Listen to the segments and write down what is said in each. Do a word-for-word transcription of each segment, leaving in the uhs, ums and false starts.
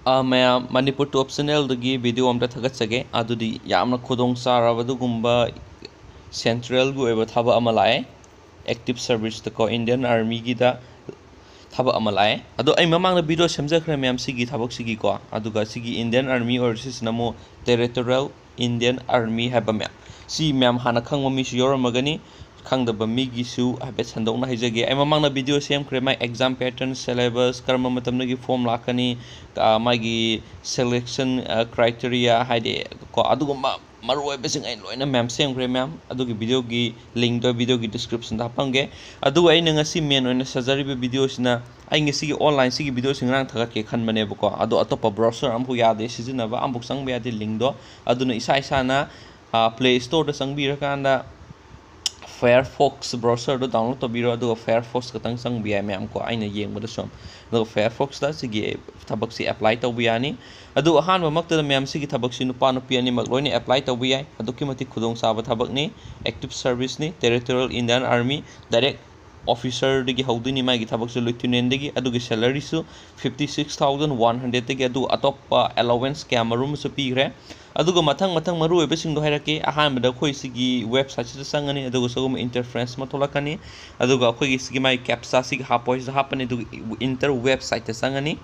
ꯑꯥ, ꯃꯌꯥꯝ, ꯃꯅꯤꯄꯨꯔ ꯇꯣꯞ ꯆꯦꯅꯦꯜꯗꯒꯤ ꯚꯤꯗꯤꯑꯣ ꯑꯝꯇ ꯊꯥꯒꯠꯆꯒꯦ꯫ ꯑꯗꯨꯗꯤ ꯌꯥꯝꯅ ꯈꯨꯗꯣꯡ ꯆꯥꯔꯕ ꯑꯗꯨꯒꯨꯝꯕ ꯁꯦꯟꯇ꯭ꯔꯦꯜꯒꯤ ꯑꯣꯏꯕ ꯊꯕꯛ ꯑꯃ ꯂꯥꯛꯑꯦ, ꯑꯦꯛꯇꯤꯚ ꯁꯔꯚꯤꯁꯇꯀꯣ, ꯏꯟꯗꯤꯌꯟ ꯑꯥꯔꯃꯤꯒꯤꯗ ꯊꯕꯛ ꯑꯃ ꯂꯥꯛꯑꯦ꯫ ꯑꯗꯣ ꯑꯩ ꯃꯃꯥꯡꯗ ꯚꯤꯗꯤꯑꯣ ꯁꯦꯝꯖꯈ꯭ꯔꯦ ꯃꯌꯥꯝ ꯁꯤꯒꯤ ꯊꯕꯛꯁꯤꯒꯤꯀꯣ꯫ ꯑꯗꯨꯒ ꯁꯤꯒꯤ ꯏꯟꯗꯤꯌꯟ ꯑꯥꯔꯃꯤ ꯑꯣꯏꯔꯤꯁꯤꯅ ꯑꯃꯨꯛ ꯇꯦꯔꯤꯇꯣꯔꯤꯌꯦꯜ ꯏꯟꯗꯤꯌꯟ ꯑꯥꯔꯃꯤ ꯍꯥꯏꯕ ꯃꯌꯥꯝ꯫ ꯁꯤ ꯃꯌꯥꯝ ꯍꯥꯟꯅ ꯈꯪꯕ ꯃꯤꯁꯨ ꯌꯥꯎꯔꯝꯃꯒꯅꯤ꯫ ꯈꯪꯗꯕ ꯃꯤꯒꯤꯁꯨ ꯍꯥꯏꯐꯦꯠ ꯁꯟꯗꯣꯛꯅ ꯍꯥꯏꯖꯒꯦ꯫ ꯑꯩ ꯃꯃꯥꯡꯗ ꯚꯤꯗꯤꯑꯣ ꯁꯦꯝꯈ꯭ꯔꯦ, ꯃꯥꯏ ꯑꯦꯛꯖꯥꯝ ꯄꯦꯇꯔꯟ, ꯁꯦꯂꯦꯕꯁ, ꯀꯔꯝꯕ ꯃꯇꯝꯗꯒꯤ ꯐꯣꯝ ꯂꯥꯛꯀꯅꯤ, ꯀ-, ꯃꯥꯒꯤ ꯁꯦꯂꯦꯛꯁꯟ, ꯑ, ꯀ꯭ꯔꯥꯏꯇꯦꯔꯤꯌꯥ ꯍꯥꯏꯗꯤ ꯀꯣ, ꯑꯗꯨꯒꯨꯝꯕ ꯃꯔꯨꯑꯣꯏꯕꯁꯤꯡ ꯑꯩ ꯂꯣꯏꯅ ꯃꯌꯥꯝ ꯁꯦꯝꯈ꯭ꯔꯦ ꯃꯌꯥꯝ꯫ ꯑꯗꯨꯒꯤ ꯚꯤꯗꯤꯑꯣꯒꯤ ꯂꯤꯡꯗꯣ ꯚꯤꯗꯤꯑꯣꯒꯤ ꯗꯤꯁꯀ꯭ꯔꯤꯞꯁꯟꯗ ꯍꯥꯞꯄꯝꯒꯦ꯫ ꯑꯗꯨꯒ ꯑꯩꯅ ꯉꯁꯤ ꯃꯦꯟ ꯑꯣꯏꯅ ꯁꯥꯖꯔꯤꯕ ꯚꯤꯗꯤꯑꯣꯁꯤꯅ, ꯑꯩ ꯉꯁꯤꯒꯤ ꯑꯣꯟꯂꯥꯏꯟ ꯁꯤꯒꯤ ꯚꯤꯗꯤꯑꯣꯁꯤ ꯉꯔꯥꯡ ꯊꯥꯒꯠꯀꯦ ꯈꯟꯕꯅꯦꯕꯀꯣ, ꯑꯗꯣ ꯑꯇꯣꯞꯄ ꯕ꯭ꯔꯥꯎꯁꯔ ꯑꯃꯐꯥꯎ ꯌꯥꯗꯦ ꯁꯤꯖꯤꯟꯅꯕ, ꯑꯃꯐꯥꯎ ꯆꯪꯕ ꯌꯥꯗꯦ ꯂꯤꯡꯗꯣ꯫ ꯑꯗꯨꯅ ꯏꯁꯥ ꯏꯁꯥꯅ, ꯑ, ꯄ꯭ꯂꯦ ꯁ꯭ꯇꯣꯔꯗ ꯆꯪꯕꯤꯔꯀꯥꯟꯗ ꯐꯥꯌꯔꯐꯣꯛꯁ ꯕ꯭ꯔꯥꯎꯁꯔꯗꯣ ꯗꯥꯎꯟꯂꯣꯗ ꯇꯧꯕꯤꯔꯣ, ꯑꯗꯨꯒ ꯐꯥꯌꯔꯐꯣꯛꯁ ꯈꯛꯇꯪ ꯆꯪꯕ ꯌꯥꯏ ꯃꯌꯥꯝ ꯀꯣ, ꯑꯩꯅ ꯌꯦꯡꯕꯗ ꯁꯨꯝ꯫ ꯑꯗꯨꯒ ꯐꯥꯌꯔꯐꯣꯛꯁꯇ ꯁꯤꯒꯤ ꯊꯕꯛꯁꯤ ꯑꯦꯄ꯭ꯂꯥꯏ ꯇꯧꯕ ꯌꯥꯅꯤ꯫ ꯑꯗꯨ ꯑꯍꯥꯟꯕꯃꯛꯇꯗ ꯃꯌꯥꯝ ꯁꯤꯒꯤ ꯊꯕꯛꯁꯤ ꯅꯨꯄꯥ ꯅꯨꯄꯤ ꯑꯅꯤꯃꯛ ꯂꯣꯏꯅ ꯑꯦꯄ꯭ꯂꯥꯏ ꯇꯧꯕ ꯌꯥꯏ꯫ ꯑꯗꯨꯛꯀꯤ ꯃꯇꯤꯛ ꯈꯨꯗꯣꯡꯆꯥꯕ ꯊꯕꯛꯅꯤ꯫ Active ꯁꯔꯚꯤꯁꯅꯤ, territorial Indian army, direct ꯑꯣꯐꯤꯁꯔꯗꯒꯤ ꯍꯧꯗꯣꯏꯅꯤ ꯃꯥꯒꯤ ꯊꯕꯛꯁꯦ, ꯂꯨꯇꯤꯅꯦꯟꯗꯒꯤ꯫ ꯑꯗꯨꯒꯤ ꯁꯦꯂꯔꯤꯁꯨ ꯐꯤꯐꯇꯤ ꯁꯤꯛꯁ ꯊꯥꯎꯖꯟ ꯋꯥꯟ ꯍꯟꯗ꯭ꯔꯦꯗꯇꯒꯤ, ꯑꯗꯨ ꯑꯇꯣꯞꯄ ꯑꯦꯂꯥꯎꯋꯦꯟꯁ ꯀꯌꯥ ꯃꯔꯨꯝ ꯑꯃꯁꯨ ꯄꯤꯈ꯭ꯔꯦ꯫ ꯑꯗꯨꯒ ꯃꯊꯪ ꯃꯊꯪ ꯃꯔꯨ ꯑꯣꯏꯕꯁꯤꯡꯗꯣ ꯍꯥꯏꯔꯛꯀꯦ꯫ ꯑꯍꯥꯟꯕꯗ ꯑꯩꯈꯣꯏ ꯁꯤꯒꯤ ꯋꯦꯕꯁꯥꯏꯠꯁꯤꯗ ꯆꯪꯉꯅꯤ, ꯑꯗꯨꯒ ꯁꯤꯒꯨꯝꯕ ꯏꯟꯇꯔꯐꯦꯁ ꯑꯃ ꯊꯣꯛꯂꯛꯀꯅꯤ꯫ ꯑꯗꯨꯒ ꯑꯩꯈꯣꯏꯒꯤ ꯁꯤꯒꯤ ꯃꯥꯒꯤ ꯀꯦꯞꯁꯥ ꯁꯤꯒꯤ ꯍꯥꯞꯄꯣ ꯁꯤꯗ ꯍꯥꯞꯄꯅꯤ, ꯑꯗꯨꯒ ꯏꯟꯇꯔ ꯋꯦꯕꯁꯥꯏꯠꯇ ꯆꯪꯉꯅꯤ꯫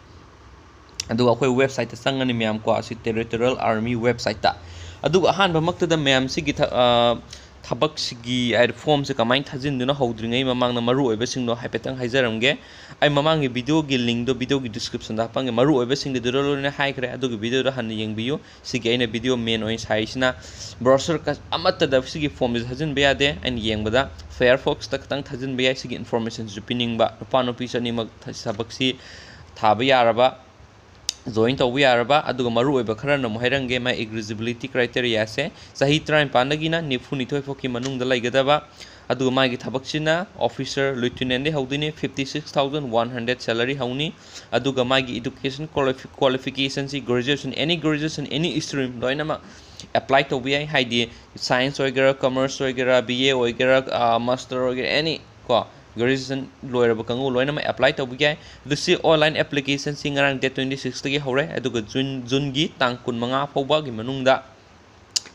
ꯑꯗꯨꯒ ꯑꯩꯈꯣꯏ ꯋꯦꯕꯁꯥꯏꯠꯇ ꯆꯪꯉꯅꯤ ꯃꯌꯥꯝ ꯀꯣ, ꯑꯁꯤ ꯇꯦꯔꯤꯇꯣꯔꯤꯌꯦꯜ ꯑꯥꯔꯃꯤ ꯋꯦꯕꯁꯥꯏꯠꯇ꯫ ꯑꯗꯨꯒ ꯑꯍꯥꯟꯕꯃꯛꯇꯗ ꯃꯌꯥꯝ ꯁꯤꯒꯤ ꯊ-, ꯑ, ꯊꯕꯛꯁꯤꯒꯤ ꯍꯥꯏꯗꯤ ꯐꯣꯝꯁꯦ ꯀꯃꯥꯏꯅ ꯊꯥꯖꯤꯟꯗꯣꯏꯅꯣ ꯍꯧꯗ꯭ꯔꯤꯉꯩ ꯃꯃꯥꯡꯗ ꯃꯔꯨ ꯑꯣꯏꯕꯁꯤꯡꯗꯣ ꯍꯥꯏꯐꯦꯠꯇꯪ ꯍꯥꯏꯖꯔꯝꯒꯦ꯫ ꯑꯩ ꯃꯃꯥꯡꯒꯤ ꯚꯤꯗꯤꯑꯣꯒꯤ ꯂꯤꯡꯗꯣ ꯚꯤꯗꯤꯑꯣꯒꯤ ꯗꯤꯁꯀ꯭ꯔꯤꯞꯁꯟꯗ ꯍꯥꯞꯄꯝꯒꯦ꯫ ꯃꯔꯨ ꯑꯣꯏꯕꯁꯤꯡꯗꯨꯗ ꯂꯣꯏꯅ ꯍꯥꯏꯈ꯭ꯔꯦ, ꯑꯗꯨꯒꯤ ꯚꯤꯗꯤꯑꯣꯗꯣ ꯍꯟꯅ ꯌꯦꯡꯕꯤꯌꯨ꯫ ꯁꯤꯒꯤ ꯑꯩꯅ ꯚꯤꯗꯤꯑꯣ ꯃꯦꯟ ꯑꯣꯏꯅ ꯁꯥꯔꯤꯁꯤꯅ ꯕ꯭ꯔꯥꯎꯁꯔ ꯀ-, ꯑꯃꯠꯇꯗ ꯁꯤꯒꯤ ꯐꯣꯝꯁꯦ ꯊꯥꯖꯤꯟꯕ ꯌꯥꯗꯦ꯫ ꯑꯩꯅ ꯌꯦꯡꯕꯗ ꯐꯥꯌꯔꯐꯣꯛꯁꯇ ꯈꯛꯇꯪ ꯊꯥꯖꯤꯟꯕ ꯌꯥꯏ꯫ ꯁꯤꯒꯤ ꯏꯟꯐꯣꯔꯃꯦꯁꯟꯁꯨ ꯄꯤꯅꯤꯡꯕ, ꯅꯨꯄꯥ ꯅꯨꯄꯤꯁꯨ ꯑꯅꯤꯃꯛ ꯊ-, ꯊꯕꯛꯁꯤ ꯊꯥꯕ ꯌꯥꯔꯕ, ꯖꯣꯏꯟ ꯇꯧꯕ ꯌꯥꯔꯕ꯫ ꯑꯗꯨꯒ ꯃꯔꯨ ꯑꯣꯏꯕ ꯈꯔꯅ ꯑꯃꯨꯛ ꯍꯥꯏꯔꯝꯒꯦ, ꯃꯥꯏ ꯏꯂꯤꯖꯤꯕꯤꯂꯤꯇꯤ ꯀ꯭ꯔꯥꯏꯇꯦꯔꯤꯌꯥꯁꯦ ꯆꯍꯤ ꯇꯔꯥꯅꯤꯄꯥꯟꯗꯒꯤꯅ ꯅꯤꯐꯨ ꯅꯤꯊꯣꯏ ꯐꯥꯎꯒꯤ ꯃꯅꯨꯡꯗ ꯂꯩꯒꯗꯕ꯫ ꯑꯗꯨꯒ ꯃꯥꯒꯤ ꯊꯕꯛꯁꯤꯅ ꯑꯣꯐꯤꯁꯔ ꯂꯨꯇꯤꯅꯦꯟꯗꯩ ꯍꯧꯗꯣꯏꯅꯤ, fifty six thousand one hundred salary ꯍꯧꯅꯤ꯫ ꯑꯗꯨꯒ ꯃꯥꯒꯤ ꯏꯗꯨꯀꯦꯁꯟ ꯀ꯭ꯋꯥꯂꯤꯐꯤ-, ꯀ꯭ꯋꯥꯂꯤꯐꯤꯀꯦꯁꯟꯁꯤ graduation, any graduation, any stream ꯂꯣꯏꯅꯃꯛ ꯑꯦꯄ꯭ꯂꯥꯏ ꯇꯧꯕ ꯌꯥꯏ꯫ ꯍꯥꯏꯗꯤ ꯁꯥꯏꯟꯁ ꯑꯣꯏꯒꯦꯔꯥ, ꯀꯃꯔꯁ ꯑꯣꯏꯒꯦꯔꯥ, ꯕꯤ ꯑꯦ ꯑꯣꯏꯒꯦꯔꯥ, ꯑꯥ, ꯃꯥꯁꯇꯔ ꯑꯣꯏꯒꯦꯔꯥ, ꯑꯦꯅꯤ ꯀꯣ, Graduation ꯂꯣꯏꯔꯕ ꯀꯥꯡꯕꯨ ꯂꯣꯏꯅꯃꯛ apply ꯇꯧꯕ ꯌꯥꯏ꯫ ꯑꯗꯨ ꯁꯤ online applicationꯁꯤ ꯉꯔꯥꯡ date twenty sixꯇꯒꯤ ꯍꯧꯔꯦ, ꯑꯗꯨꯒ June, Juneꯒꯤ ꯇꯥꯡ ꯀꯨꯟꯃꯉꯥ ꯐꯥꯎꯕꯒꯤ ꯃꯅꯨꯡꯗ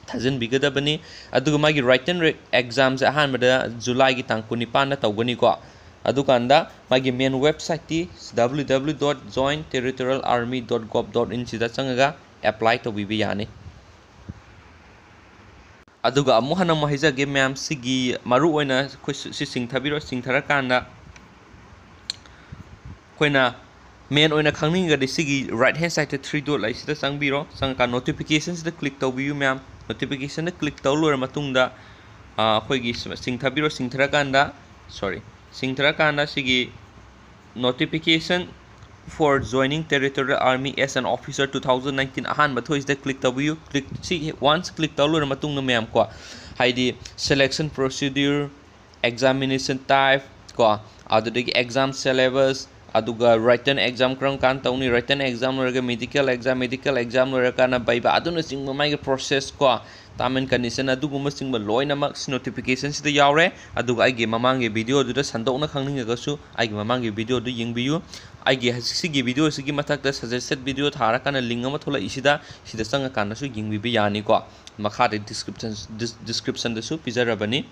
ꯊꯥꯖꯤꯟꯕꯤꯒꯗꯕꯅꯤ꯫ ꯑꯗꯨꯒ ꯃꯥꯒꯤ written re-, examꯁꯦ ꯑꯍꯥꯟꯕꯗ Julyꯒꯤ ꯇꯥꯡ ꯀꯨꯟꯅꯤꯄꯥꯟꯗ ꯇꯧꯒꯅꯤꯀꯣ꯫ ꯑꯗꯨꯀꯥꯟꯗ ꯃꯥꯒꯤ main websiteꯇꯤ W W W dot joint territorial army dot gov dot inꯁꯤꯗ ꯆꯪꯉꯒ apply ꯇꯧꯕꯤꯕ ꯌꯥꯅꯤ꯫ ꯑꯗꯨꯒ ꯑꯃꯨꯛ ꯍꯟꯅ ꯑꯃꯨꯛ ꯍꯥꯏꯖꯒꯦ ꯃꯌꯥꯝ, ꯁꯤꯒꯤ ꯃꯔꯨ ꯑꯣꯏꯅ ꯑꯩꯈꯣꯏ ꯁꯤ, ꯁꯤ ꯆꯤꯡꯊꯕꯤꯔꯣ, ꯆꯤꯡꯊꯔꯀꯥꯟꯗ ꯑꯩꯈꯣꯏꯅ main ꯑꯣꯏꯅ ꯈꯪꯅꯤꯡꯉꯒꯗꯤ ꯁꯤꯒꯤ right hand sideꯇ three dot ꯂꯩꯁꯤꯗ ꯆꯪꯕꯤꯔꯣ꯫ ꯆꯪꯉꯀꯥꯟꯗ notificationꯁꯤꯗ click ꯇꯧꯕꯤꯌꯨ ꯃꯌꯥꯝ꯫ Notificationꯗ click ꯇꯧ ꯂꯣꯏꯔ ꯃꯇꯨꯡꯗ, ꯑꯥ, ꯑꯩꯈꯣꯏꯒꯤ ꯁ-, ꯆꯤꯡꯊꯕꯤꯔꯣ꯫ ꯆꯤꯡꯊꯔꯀꯥꯟꯗ, sorry, ꯆꯤꯡꯊꯔꯀꯥꯟꯗ ꯁꯤꯒꯤ notification for joining Territorial Army as an officer two thousand nineteen ꯑꯍꯥꯟꯕ ꯊꯣꯛꯏꯁꯤꯗ click ꯇꯧꯕꯤꯌꯨ꯫ Click, ꯁꯤ once click ꯇꯧ ꯂꯣꯏꯔ ꯃꯇꯨꯡꯗ ꯃꯌꯥꯝ ꯀꯣ, ꯍꯥꯏꯗꯤ selection procedure, examination type ꯀꯣ, ꯑꯗꯨꯗꯒꯤ exam syllabus, ꯑꯗꯨꯒ written exam ꯀꯔꯝ ꯀꯥꯟꯗ ꯇꯧꯅꯤ, written exam ꯂꯣꯏꯔꯒ medical exam, medical exam ꯂꯣꯏꯔꯀꯥꯟꯗ viva ꯑꯗꯨꯅꯆꯤꯡꯕ ꯃꯥꯒꯤ process ꯀꯣ, term and condition ꯑꯗꯨꯒꯨꯝꯕꯆꯤꯡꯕ ꯂꯣꯏꯅꯃꯛ ꯁꯤ notificationꯁꯤꯗ ꯌꯥꯎꯔꯦ꯫ ꯑꯗꯨꯒ ꯑꯩꯒꯤ ꯃꯃꯥꯡꯒꯤ videoꯗꯨꯗ ꯁꯟꯗꯣꯛꯅ ꯈꯪꯅꯤꯡꯉꯒꯁꯨ ꯑꯩꯒꯤ ꯃꯃꯥꯡꯒꯤ videoꯗꯨ ꯌꯦꯡꯕꯤꯌꯨ꯫ ꯑꯩꯒꯤ ꯍꯧꯖꯤꯛ ꯁꯤꯒꯤ videoꯁꯤꯒꯤ ꯃꯊꯛꯇ suggested video ꯊꯥꯔꯀꯥꯟꯗ link ꯑꯃ ꯊꯣꯛꯂꯛꯏꯁꯤꯗ, ꯁꯤꯗ ꯆꯪꯉꯀꯥꯟꯗꯁꯨ ꯌꯦꯡꯕꯤꯕ ꯌꯥꯅꯤꯀꯣ꯫ ꯃꯈꯥꯗ description, dis-, descriptionꯗꯁꯨ ꯄꯤꯖꯔꯕꯅꯤ꯫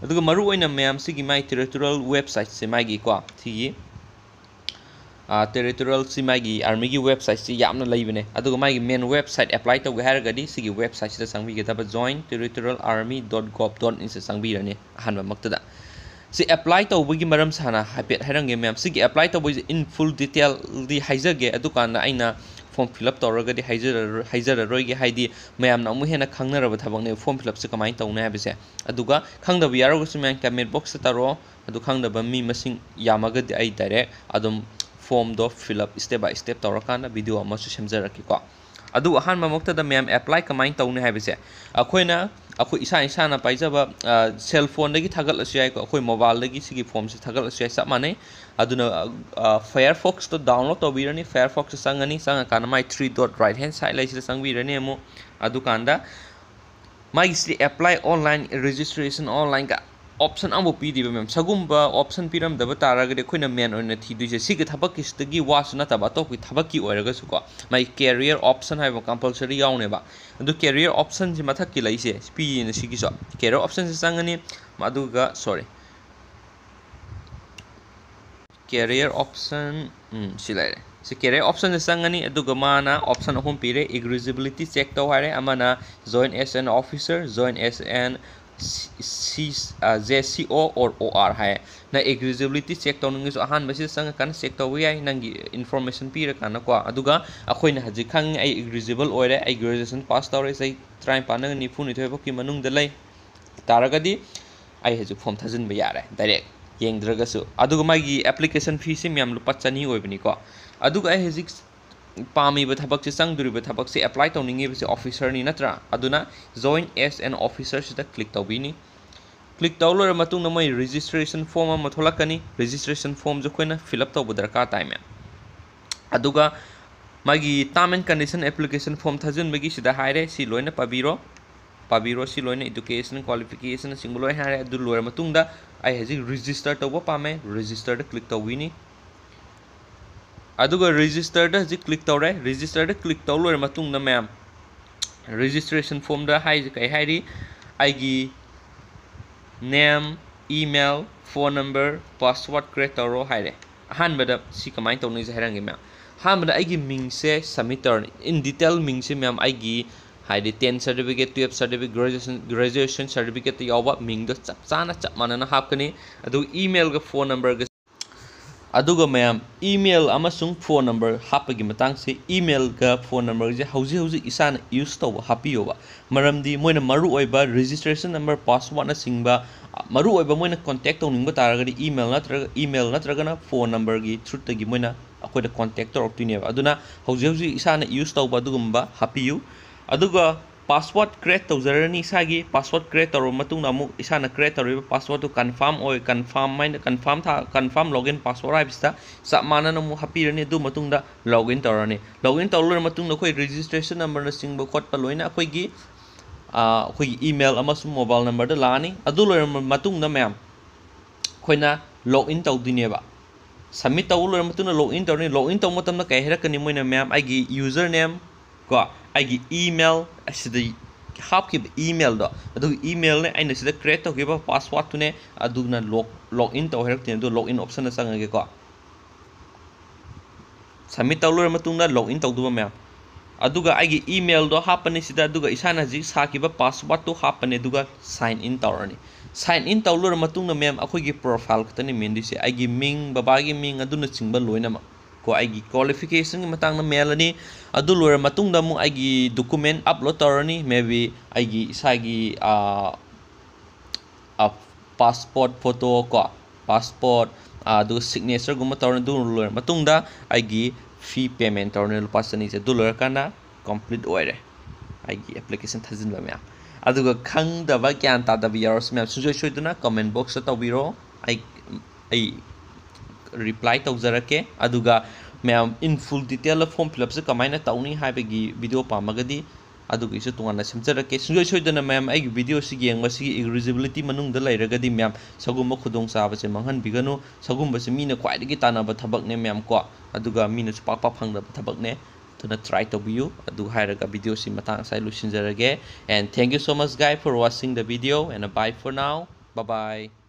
ꯑꯗꯨꯒ ꯃꯔꯨ ꯑꯣꯏꯅ ꯃꯌꯥꯝ ꯁꯤꯒꯤ ꯃꯥꯏ territorial websiteꯁꯦ ꯃꯥꯒꯤꯀꯣ, ꯁꯤꯒꯤ, ꯑꯥ, territorialꯁꯤ ꯃꯥꯒꯤ armyꯒꯤ websiteꯁꯤ ꯌꯥꯝꯅ ꯂꯩꯕꯅꯦ꯫ ꯑꯗꯨꯒ ꯃꯥꯒꯤ main website apply ꯇꯧꯒꯦ ꯍꯥꯏꯔꯒꯗꯤ ꯁꯤꯒꯤ websiteꯁꯤꯗ ꯆꯪꯕꯤꯒꯗꯕ, joint territorial army dot gov dot inꯁꯤꯗ ꯆꯪꯕꯤꯔꯅꯤ ꯑꯍꯥꯟꯕꯃꯛꯇꯗ꯫ ꯁꯤ apply ꯇꯧꯕꯒꯤ ꯃꯔꯝ ꯁꯥꯅ ꯍꯥꯏꯐꯦꯠ ꯍꯥꯏꯔꯝꯒꯦ ꯃꯌꯥꯝ꯫ ꯁꯤꯒꯤ apply ꯇꯧꯕꯒꯤꯁꯦ in full detailꯗꯤ ꯍꯥꯏꯖꯒꯦ, ꯑꯗꯨꯀꯥꯟꯗ ꯑꯩꯅ form fill up ꯇꯧꯔꯒꯗꯤ ꯍꯥꯏꯖꯔꯔꯣꯏ-, ꯍꯥꯏꯖꯔꯔꯣꯏꯒꯦ, ꯍꯥꯏꯗꯤ ꯃꯌꯥꯝꯅ ꯑꯃꯨꯛ ꯍꯦꯟꯅ ꯈꯪꯅꯔꯕ ꯊꯕꯛꯅꯦ form fill upꯁꯦ ꯀꯃꯥꯏꯅ ꯇꯧꯅꯤ ꯍꯥꯏꯕꯁꯦ꯫ ꯑꯗꯨꯒ ꯈꯪꯗꯕ ꯌꯥꯎꯔꯒꯁꯨ ꯃꯌꯥꯝ comment boxꯇ ꯇꯧꯔꯛꯑꯣ, ꯑꯗꯨ ꯈꯪꯗꯕ ꯃꯤ ꯃꯁꯤꯡ ꯌꯥꯝꯃꯒꯗꯤ ꯑꯩ direct ꯑꯗꯨꯝ formꯗꯣ fill up step by step ꯇꯧꯔꯀꯥꯟꯗ video ꯑꯃꯁꯨ ꯁꯦꯝꯖꯔꯛꯀꯦꯀꯣ꯫ ꯑꯗꯨ ꯑꯍꯥꯟꯕꯃꯛꯇꯗ ꯃꯌꯥꯝ apply ꯀꯃꯥꯏꯅ ꯇꯧꯅꯤ ꯍꯥꯏꯕꯁꯦ, ꯑꯩꯈꯣꯏꯅ, ꯑꯩꯈꯣꯏ ꯏꯁꯥ ꯏꯁꯥꯅ ꯄꯥꯏꯖꯕ, ꯑ, cell phoneꯗꯒꯤ ꯊꯥꯒꯠꯂꯁꯨ ꯌꯥꯏꯀꯣ, ꯑꯩꯈꯣꯏ mobileꯗꯒꯤ ꯁꯤꯒꯤ formꯁꯦ ꯊꯥꯒꯠꯂꯁꯨ ꯌꯥꯏ, ꯆꯞ ꯃꯥꯟꯅꯩ꯫ ꯑꯗꯨꯅ, ꯑ, Firefoxꯇꯣ download ꯇꯧꯕꯤꯔꯅꯤ, Firefoxꯇ ꯆꯪꯉꯅꯤ, ꯆꯪꯉꯀꯥꯟꯗ ꯃꯥꯏ three dot right hand side ꯂꯩꯁꯤꯗ ꯆꯪꯕꯤꯔꯅꯤ ꯑꯃꯨꯛ꯫ ꯑꯗꯨꯀꯥꯟꯗ ꯃꯥꯒꯤꯁꯤ apply online, registration onlineꯒ ꯑꯣꯞꯁꯟ ꯑꯃꯐꯥꯎ ꯄꯤꯗꯦꯕ ꯃꯦꯝ꯫ ꯁꯒꯨꯝꯕ ꯑꯣꯞꯁꯟ ꯄꯤꯔꯝꯗꯕ ꯇꯥꯔꯒꯗꯤ ꯑꯩꯈꯣꯏꯅ ꯃꯦꯟ ꯑꯣꯏꯅ ꯊꯤꯗꯣꯏꯁꯦ ꯁꯤꯒꯤ ꯊꯕꯛꯀꯤꯁꯤꯗꯒꯤ ꯋꯥꯁꯨ ꯅꯠꯇꯕ ꯑꯇꯣꯞꯄꯒꯤ ꯊꯕꯛꯀꯤ ꯑꯣꯏꯔꯒꯁꯨꯀꯣ, ꯃꯥꯒꯤ ꯀꯦꯔꯤꯌꯔ ꯑꯣꯞꯁꯟ ꯍꯥꯏꯕ ꯀꯝꯄꯜꯁꯔꯤ ꯌꯥꯎꯅꯦꯕ꯫ ꯑꯗꯨ ꯀꯦꯔꯤꯌꯔ ꯑꯣꯞꯁꯟꯁꯤ ꯃꯊꯛꯀꯤ ꯂꯩꯁꯦ ꯄꯤꯌꯦꯅ ꯁꯤꯒꯤꯁꯨ ꯀꯦꯔꯤꯌꯔ ꯑꯣꯞꯁꯟꯁꯤ ꯆꯪꯉꯅꯤ꯫ ꯑꯗꯨꯒ ꯁꯣꯔꯤ, ꯀꯦꯔꯤꯌꯔ ꯑꯣꯞꯁꯟ ꯁꯤ ꯂꯩꯔꯦ꯫ ꯁꯤ ꯀꯦꯔꯤꯌꯔ ꯑꯣꯞꯁꯟꯁꯦ ꯆꯪꯉꯅꯤ꯫ ꯑꯗꯨꯒ ꯃꯥꯅ ꯑꯣꯞꯁꯟ ꯑꯍꯨꯝ ꯄꯤꯔꯦ꯫ ꯏꯂꯤꯖꯤꯕꯤꯂꯤꯇꯤ ꯆꯦꯛ ꯇꯧ ꯍꯥꯏꯔꯦ꯫ ꯑꯃꯅ join as an officer, join as an C J C O or O R ꯍꯥꯏ꯫ ꯅꯪ ꯏꯂꯤꯖꯤꯕꯤꯂꯤꯇꯤ ꯆꯦꯛ ꯇꯧꯅꯤꯡꯉꯁꯨ ꯑꯍꯥꯟꯕꯁꯤꯗ ꯆꯪꯉꯀꯥꯟꯗ ꯆꯦꯛ ꯇꯧꯕ ꯌꯥꯏ, ꯅꯪꯒꯤ ꯏꯟꯐꯣꯔꯃꯦꯁꯟ ꯄꯤꯔꯀꯥꯟꯗꯀꯣ꯫ ꯑꯗꯨꯒ ꯑꯩꯈꯣꯏꯅ ꯍꯧꯖꯤꯛ ꯈꯪꯉꯤ ꯑꯩ ꯏꯂꯤꯖꯤꯕꯜ ꯑꯣꯏꯔꯦ, ꯑꯩ ꯒ꯭ꯔꯦꯖꯨꯑꯦꯁꯟ ꯄꯥꯁ ꯇꯧꯔꯦ, ꯆꯍꯤ ꯇꯔꯥꯅꯤꯄꯥꯟꯗꯒꯤ ꯅꯤꯐꯨꯅꯤꯊꯣꯏ ꯐꯥꯎꯀꯤ ꯃꯅꯨꯡꯗ ꯂꯩ ꯇꯥꯔꯒꯗꯤ ꯑꯩ ꯍꯧꯖꯤꯛ ꯐꯣꯝ ꯊꯥꯖꯤꯟꯕ ꯌꯥꯔꯦ ꯗꯥꯏꯔꯦꯛ ꯌꯦꯡꯗ꯭ꯔꯒꯁꯨ꯫ ꯑꯗꯨꯒ ꯃꯥꯒꯤ ꯑꯦꯄ꯭ꯂꯤꯀꯦꯁꯟ ꯐꯤꯁꯤ ꯃꯌꯥꯝ ꯂꯨꯄꯥ ꯆꯅꯤ ꯑꯣꯏꯕꯅꯤꯀꯣ꯫ ꯑꯗꯨꯒ ꯑꯩ ꯍꯧꯖꯤꯛ ꯄꯥꯝꯃꯤꯕ ꯊꯕꯛꯁꯦ, ꯆꯪꯗꯣꯔꯤꯕ ꯊꯕꯛꯁꯦ, ꯑꯦꯄ꯭ꯂꯥꯏ ꯇꯧꯅꯤꯡꯉꯤꯕꯁꯦ ꯑꯣꯐꯤꯁꯔꯅꯤ ꯅꯠꯇ꯭ꯔꯥ? ꯑꯗꯨꯅ join as an officer ꯁꯤꯗ ꯀ꯭ꯂꯤꯛ ꯇꯧꯕꯤꯅꯤ꯫ ꯀ꯭ꯂꯤꯛ ꯇꯧ ꯂꯣꯏꯔ ꯃꯇꯨꯡꯗ ꯃꯣꯏ ꯔꯦꯖꯤꯁꯇ꯭ꯔꯦꯁꯟ ꯐꯣꯝ ꯑꯃ ꯊꯣꯛꯂꯛꯀꯅꯤ꯫ ꯔꯦꯖꯤꯁꯇ꯭ꯔꯦꯁꯟ ꯐꯣꯝꯁꯨ ꯑꯩꯈꯣꯏꯅ ꯐꯤꯜ ꯑꯞ ꯇꯧꯕ ꯗꯔꯀꯥꯔ ꯇꯥꯏ ꯃꯦꯝ꯫ ꯑꯗꯨꯒ ꯃꯥꯒꯤ term and condition application form ꯊꯥꯖꯤꯟꯕꯒꯤ ꯁꯤꯗ ꯍꯥꯏꯔꯦ, ꯁꯤ ꯂꯣꯏꯅ ꯄꯥꯕꯤꯔꯣ꯫ ꯄꯥꯕꯤꯔꯣ, ꯁꯤ ꯂꯣꯏꯅ education qualification ꯅꯆꯤꯡꯕ ꯂꯣꯏ ꯍꯥꯏꯔꯦ꯫ ꯑꯗꯨ ꯂꯣꯏꯔ ꯃꯇꯨꯡꯗ ꯑꯩ ꯍꯧꯖꯤꯛ ꯔꯦꯖꯤꯁꯇꯔ ꯇꯧꯕ ꯄꯥꯝꯃꯦ, ꯔꯦꯖꯤꯁꯇꯔꯗ ꯀ꯭ꯂꯤꯛ ꯇꯧꯕꯤꯅꯤ꯫ ꯑꯗꯨꯒ ꯔꯦꯖꯤꯁꯇꯔꯗ ꯍꯧꯖꯤꯛ ꯀ꯭ꯂꯤꯛ ꯇꯧꯔꯦ꯫ ꯔꯦꯖꯤꯁꯇꯔꯗ ꯀ꯭ꯂꯤꯛ ꯇꯧ ꯂꯣꯏꯔ ꯃꯇꯨꯡꯗ ꯃꯌꯥꯝ ꯔꯦꯖꯤꯁꯇ꯭ꯔꯦꯁꯟ ꯐꯣꯝꯗ ꯍꯥꯏꯁꯦ ꯀꯩ ꯍꯥꯏꯔꯤ? ꯑꯩꯒꯤ name, email, phone number, password create ꯇꯧꯔꯣ ꯍꯥꯏꯔꯦ꯫ ꯑꯍꯥꯟꯕꯗ ꯁꯤ ꯀꯃꯥꯏꯅ ꯇꯧꯅꯤꯁꯦ ꯍꯥꯏꯔꯝꯒꯦ ꯃꯌꯥꯝ꯫ ꯑꯍꯥꯟꯕꯗ ꯑꯩꯒꯤ ꯃꯤꯡꯁꯦ ꯁꯕꯃꯤꯠ ꯇꯧꯔꯅꯤ꯫ In detail ꯃꯤꯡꯁꯦ ꯃꯌꯥꯝ ꯑꯩꯒꯤ ꯍꯥꯏꯗꯤ ten certificate, twelve certificate, graduation, graduation certificate ꯇ ꯌꯥꯎꯕ ꯃꯤꯡꯗꯣ ꯆꯞ ꯆꯥꯅ ꯆꯞ ꯃꯥꯟꯅꯅ ꯍꯥꯞꯀꯅꯤ꯫ ꯑꯗꯨꯒ email ꯒ phone number ꯒ ꯑꯗꯨꯒ ꯃꯌꯥꯝ, email ꯑꯃꯁꯨꯡ phone number ꯍꯥꯞꯄꯒꯤ ꯃꯇꯥꯡꯁꯦ, email ꯒ phone number ꯁꯦ ꯍꯧꯖꯤꯛ ꯍꯧꯖꯤꯛ ꯏꯁꯥꯅ use ꯇꯧꯕ ꯍꯥꯞꯄꯤꯌꯣꯕ꯫ ꯃꯔꯝꯗꯤ ꯃꯣꯏꯅ ꯃꯔꯨ ꯑꯣꯏꯕ registration number, password ꯅꯆꯤꯡꯕ, ꯃꯔꯨ ꯑꯣꯏꯕ ꯃꯣꯏꯅ contact ꯇꯧꯅꯤꯡꯕ ꯇꯥꯔꯒꯗꯤ email ꯅꯠꯇ꯭ꯔꯒ, email ꯅꯠꯇ꯭ꯔꯒꯅ phone number ꯒꯤ through ꯗꯒꯤ ꯃꯣꯏꯅ ꯑꯩꯈꯣꯏꯗ contact ꯇꯧꯔꯛꯇꯣꯏꯅꯦꯕ꯫ ꯑꯗꯨꯅ ꯍꯧꯖꯤꯛ ꯍꯧꯖꯤꯛ ꯏꯁꯥꯅ use ꯇꯧꯕ ꯑꯗꯨꯒꯨꯝꯕ ꯍꯥꯞꯄꯤꯌꯨ꯫ ꯑꯗꯨꯒ password create ꯇꯧꯖꯔꯅꯤ꯫ ꯏꯁꯥꯒꯤ password create ꯇꯧꯔꯕ ꯃꯇꯨꯡꯗ ꯑꯃꯨꯛ ꯏꯁꯥꯅ create ꯇꯧꯔꯤꯕ password ꯇꯨ confirm ꯑꯣꯏ, confirm ꯍꯥꯏꯅ, confirm ꯊꯥ-, confirm login password ꯍꯥꯏꯕꯁꯤꯗ ꯆꯞ ꯃꯥꯟꯅꯅ ꯑꯃꯨꯛ ꯍꯥꯞꯄꯤꯔꯅꯤ꯫ ꯑꯗꯨ ꯃꯇꯨꯡꯗ login ꯇꯧꯔꯅꯤ꯫ Login ꯇꯧꯔ ꯂꯣꯏꯔ ꯃꯇꯨꯡꯗ ꯑꯩꯈꯣꯏ registration number ꯅꯆꯤꯡꯕ ꯈꯣꯠꯄ ꯂꯣꯏꯅ ꯑꯩꯈꯣꯏꯒꯤ ꯑꯩꯈꯣꯏꯒꯤ email ꯑꯃꯁꯨꯡ mobile numberꯗ ꯂꯥꯛꯑꯅꯤ꯫ ꯑꯗꯨ ꯂꯣꯏꯔꯕ ꯃꯇꯨꯡꯗ ꯃꯌꯥꯝ ꯑꯩꯈꯣꯏꯅ log in ꯇꯧꯗꯣꯏꯅꯦꯕ꯫ Submit ꯇꯧꯕ ꯂꯣꯏꯔ ꯃꯇꯨꯡꯗ log in ꯇꯧꯔꯅꯤ꯫ Log in ꯇꯧꯕ ꯃꯇꯝꯗ ꯀꯩ ꯍꯥꯏꯔꯛꯀꯅꯤ? ꯃꯣꯏꯅ ꯃꯌꯥꯝ ꯑꯩꯒꯤ username ꯀꯣ, ꯑꯩꯒꯤ email, ꯑꯁꯤꯗ ꯍꯥꯞꯈꯤꯕ emailꯗꯣ, ꯑꯗꯨꯒꯤ emailꯅꯦ, ꯑꯩꯅ ꯁꯤꯗ create ꯇꯧꯈꯤꯕ passwordꯇꯨꯅꯦ, ꯑꯗꯨꯅ log log in ꯇꯧ ꯍꯥꯏꯔꯛꯇꯣꯏꯅꯦ꯫ ꯑꯗꯨ log in optionꯗ ꯆꯪꯉꯒꯦꯀꯣ꯫ Submit ꯇꯧ ꯂꯣꯏꯔ ꯃꯇꯨꯡꯗ log in ꯇꯧꯗꯧꯕ ꯃꯌꯥꯝ, ꯑꯗꯨꯒ ꯑꯩꯒꯤ emailꯗꯣ ꯍꯥꯞꯄꯅꯤ ꯁꯤꯗ, ꯑꯗꯨꯒ ꯏꯁꯥꯅ ꯍꯧꯖꯤꯛ ꯁꯥꯈꯤꯕ passwordꯇꯨ ꯍꯥꯞꯄꯅꯤ, ꯑꯗꯨꯒ sign in ꯇꯧꯔꯅꯤ꯫ Sign in ꯇꯧ ꯂꯣꯏꯔ ꯃꯇꯨꯡꯗ ꯃꯌꯥꯝ ꯑꯩꯈꯣꯏꯒꯤ profile ꯈꯛꯇꯅꯤ ꯃꯦꯟꯗꯣꯏꯁꯦ, ꯑꯩꯒꯤ ꯃꯤꯡ, ꯕꯕꯥꯒꯤ ꯃꯤꯡ ꯑꯗꯨꯅꯆꯤꯡꯕ ꯂꯣꯏꯅꯃꯛ ꯀꯣ꯫ ꯑꯩꯒꯤ qualificationꯒꯤ ꯃꯇꯥꯡꯗ ꯃꯦꯜꯂꯅꯤ꯫ ꯑꯗꯨ ꯂꯣꯏꯔ ꯃꯇꯨꯡꯗ ꯑꯃꯨꯛ ꯑꯩꯒꯤ document upload ꯇꯧꯔꯅꯤ, maybe ꯑꯩꯒꯤ ꯏꯁꯥꯒꯤ passport photo ꯀꯣ, passport, ꯑꯗꯨꯒ signatureꯒꯨꯝꯕ ꯇꯧꯔꯅꯤ꯫ ꯑꯗꯨ ꯂꯣꯏꯔ ꯃꯇꯨꯡꯗ ꯑꯩꯒꯤ fee payment ꯇꯧꯔꯅꯤ, ꯂꯨꯄꯥ ꯆꯅꯤꯁꯦ꯫ ꯑꯗꯨ ꯂꯣꯏꯔꯀꯥꯟꯗ complete ꯑꯣꯏꯔꯦ ꯑꯩꯒꯤ application ꯊꯥꯖꯤꯟꯕ ꯃꯌꯥꯝ꯫ ꯑꯗꯨꯒ ꯈꯪꯗꯕ, ꯒ꯭ꯌꯥꯟ ꯇꯥꯗꯕ ꯌꯥꯎꯔꯁꯨ ꯃꯌꯥꯝ ꯁꯨꯡꯁꯣꯏ ꯁꯣꯏꯗꯅ comment boxꯇ ꯇꯧꯕꯤꯔꯣ, ꯑꯩ ꯑꯩ reply ꯇꯧꯖꯔꯛꯀꯦ꯫ ꯑꯗꯨꯒ ꯃꯌꯥꯝ in full detailꯗ form fill upꯁꯦ ꯀꯃꯥꯏꯅ ꯇꯧꯅꯤ ꯍꯥꯏꯕꯒꯤ video ꯄꯥꯝꯃꯒꯗꯤ ꯑꯗꯨꯒꯤꯁꯨ ꯇꯣꯉꯥꯟꯅ ꯁꯦꯝꯖꯔꯛꯀꯦ꯫ ꯁꯨꯡꯁꯣꯏ ꯁꯣꯏꯗꯅ ꯃꯌꯥꯝ ꯑꯩꯒꯤ videoꯁꯤ ꯌꯦꯡꯕꯁꯤꯒꯤ eligibility ꯃꯅꯨꯡꯗ ꯂꯩꯔꯒꯗꯤ ꯃꯌꯥꯝ ꯁꯤꯒꯨꯝꯕ ꯈꯨꯗꯣꯡꯆꯥꯕꯁꯦ ꯃꯥꯡꯍꯟꯕꯤꯒꯅꯨ꯫ ꯁꯤꯒꯨꯝꯕꯁꯤ ꯃꯤꯅ ꯈ꯭ꯋꯥꯏꯗꯒꯤ ꯇꯥꯟꯅꯕ ꯊꯕꯛꯅꯦ ꯃꯌꯥꯝ ꯀꯣ, ꯑꯗꯨꯒ ꯃꯤꯅꯁꯨ ꯄꯥꯛ ꯄꯥꯛ ꯐꯪꯗꯕ ꯊꯕꯛꯅꯦ꯫ ꯑꯗꯨꯅ try ꯇꯧꯕꯤꯌꯨ꯫ ꯑꯗꯨ ꯍꯥꯏꯔꯒ videoꯁꯤ ꯃꯇꯥꯡ ꯑꯁꯤꯗ ꯂꯣꯏꯁꯤꯟꯖꯔꯒꯦ꯫ And thank you so much, guys, for watching the video, and bye for now. Bye bye.